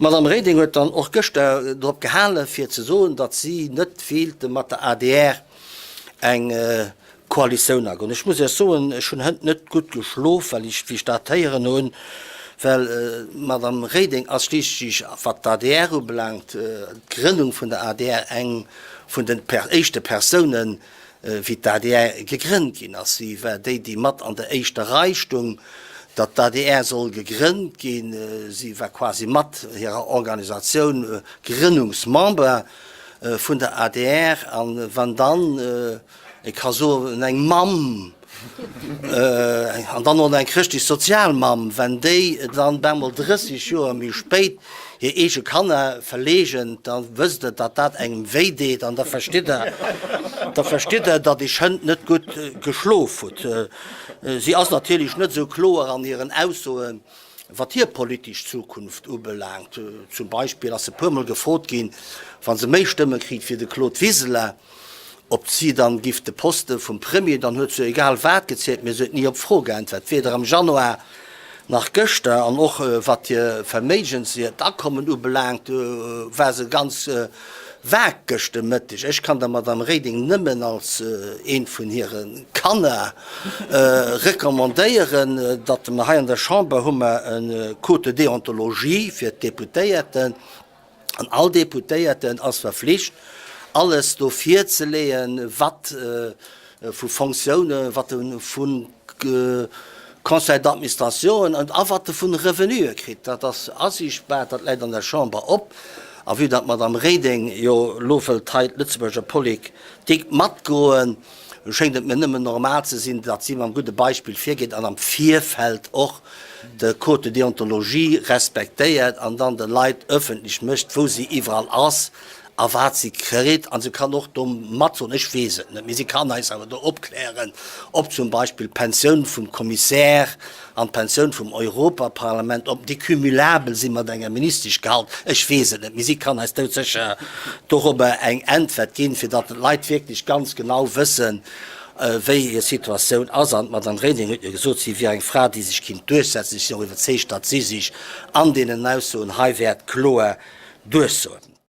D'Madame Reding huet dann och gëschter drop gehale fir ze soen, datt si net wéilte mat der adr eng Koalitioun agoen. Ech muss Iech soen, ech hunn hënt net gutt geschlof, well ech, wéi ech dat héieren hunn, well d'Madame Reding ass schliisslech, wat d'ADR ubelaangt, d'Grënnung vun der adr, eng vun den éischte Persounen, wéi d'ADR gegrënnt ginn ass. Si war déi, déi mat an der éischter Rei stung, datt d'ADR soll gegrënnt ginn. Si war quasi mat hirer Organisatioun Grënnungsmember vun der adr. A wann dann, ech ka soen, eng Mamm, an dann och eng chrëschtlech-sozial Mamm, wenn déi dann bemol 30 Joer méi spéit hir eege Kanner verleegen, da wësst Der, datt dat engem wéi deet an da verstitt Der, da verstitt Der, datt Iech hënt net gutt geschlof hutt. Si ass natierlech net esou kloer an hiren Aussoen, wat hir politesch Zukunft ubelaangt. Zum Beispill ass se puermol gefrot ginn, wa se méi Stëmme kritt wéi de Claude Wiseler, Ob si dann giff de Poste vum Premier, dann huet se egal wat gezielt, mee se huet ni op d'Fro geäntwert, weder am Januar nach gëschter. An och wat hir Verméigens, hiert Akommen ubelaangt, war se ganz vag gëscht de Mëtteg. Ech kann der Madame Reding nëmmen als eent vun hire Kanner recommandéieren, datt mer hei an der Chamber hu mer e Code de déontologie fir d'Deputéierten, An all Deputéierten ass verflicht, alles do virzeleeën, wat vu Fonctiounen, wat e vu Conseil d'administrationen a wat e vu Revenue kritt. Dat ass asiichtbar, dat läit an der Chamber op. A vue datt d'Madame Reding jo elo wëllt hei d'Lëtzebuerger Politik matgoen, schéngt et mir nëmmen normal ze sinn, datt si mam gudde Beispill virgeet an am Virfeld och de Code de déontologie respektéiert an dann de Leit ëffentlech mécht, wou si iwwerall ass a wat si kritt. A se kann och do matsoen, ech weess et net, mee si kann eis awer do opklären, ob zum Beispill d'Pensioun vum Kommissär an d'Pensioun vum Europaparlament, ob déi cumulabel si mat engem Ministeschgehalt, ech weess et net, mee si kann eis doudsécher dorobber eng Äntwert ginn, fir datt d'Leit wierklech ganz genau wëssen, wéi hir Situatioun ass. An d'Madame Reding huet jo gesot, si wier eng Fra, déi sech kinnt duerchsetzen. Ech sinn och iwwerzeegt, datt si sech an deenen Aussoen hei wäert kloer duerchsoen.